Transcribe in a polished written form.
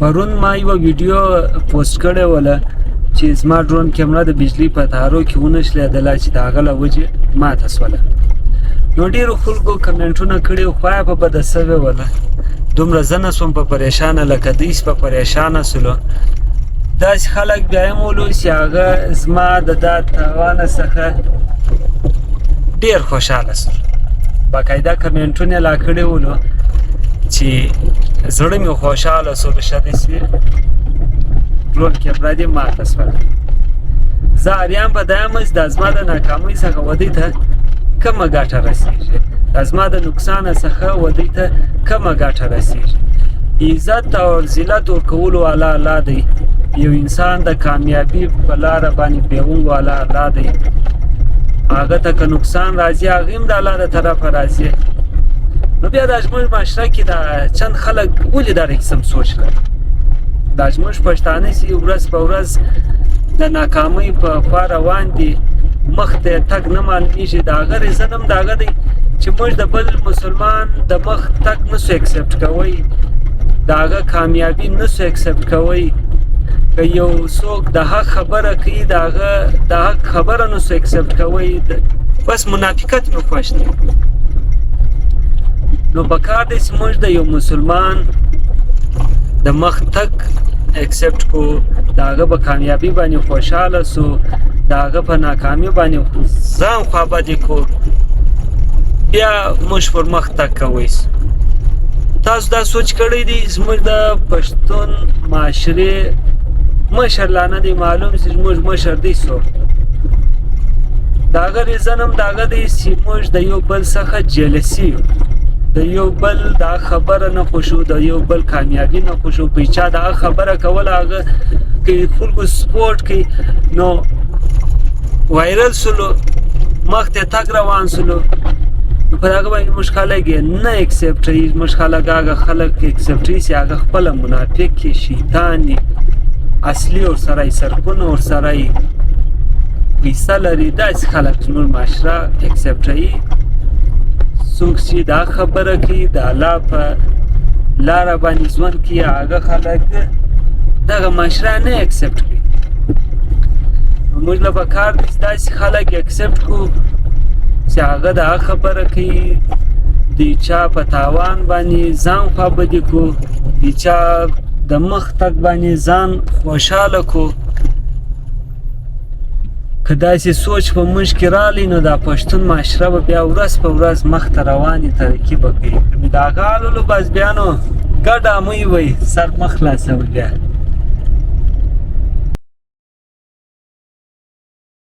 پرون ما یوه ویډیو پوسټ کړې وله چې زما ډرون کیمره د بجلی په تارو کې ونه شلېدله چې د هغه له وجې ماته سوله. نو ډېرو خلکو کمنټونه کړي خو په بده سوې وله. دومره زه نه سوم په پریشانه لکه دوی چې په پریشانه سولو. داسې خلک بیا هم ولو چې هغه زما د دا تاوانه څخه ډېر خوشحاله سول. باقاعده کمنټونه لا کړي ولو چې زړه مې خوشحاله سو، ښه دی چې ډرون کیمره دې ماته سوله. زه اریان په دا یم چې دا زما د ناکامۍ څخه ودی ته کمه ګټه رسېږي، دا زما د نقصان څخه ودی ته کمه ګټه رسېږي. عزت او ذلت ورکولو والا الله دی، یو انسان د کامیابی په لاره باندې بیون والا الله دی. هغه ته که نقصان راځي هغه هم د الله د طرفه راځي. نو بیا دا زموږ معاشره کې دا چند خلک ولې دا قسم سوچ لري؟ دا زموږ پښتانه چې ورځ په ورځ د ناکامۍ په خوا روان دي، مخ ته تګ نه معلومیږي. د هغه reason هم د هغه دی چې موږ د بل مسلمان د مخ تګ نه سو accept کوی، د هغه کامیابي نه سو accept کوی. که یو څوک د حق خبره کوي د هغه د حق خبره نه سو accept کوی، بس منافقت مې خوښ دی. نو پکار دی چې موږ د یو مسلمان د مخ تګ accept کو، د هغه په کامیابي باندې خوشحاله سو، د هغه په ناکامي باندې ځان خوابدي کو، بیا موږ پر مخ تګ کوی سو. تاسو دا سوچ کړی دی زموږ د پښتون معاشرې مشر لا نه دی معلوم چې زموږ مشر دی څوک. د هغه reason هم د هغه دی چې موږ د یو بل څخه jealousy یو، د یو بل دا خبره نه خوښو، د یو بل کامیابي نه خوښو. په چا دا خبره کوله هغه که خلکو support کوي نو viral سولو، مخ ته تګ روان سولو، نو په هغه باندې موږ خلک یې نه accept کوي. موږ خلک هغه خلک accept کوي چې هغه خپله منافق شیطان دي، اصلي ورسره یې سرکونه ورسره یې پیسه لري. داسې خلک زموږ معاشره accept کوي. څوک چې دا خبره کوي د الله په لاره باندې ژوند کوي، هغه خلک دغه معاشره نه accept کوي. موږ له پکار دی چې داسې خلک accept کړو چې هغه دا خبره کوي، د چا په تاوان باندې ځان خوابدي کو، د چا د مخ تګ باندې ځان خوشحاله کو. که داسې سوچ په موږ کې رالی نو دا پښتون معاشره به بیا ورځ په ورځ مخ ته روانې ترقي به کوي. که مې دا غالولو بس بیا نو ګډه مې وي سر مخ خلاصوي بیا.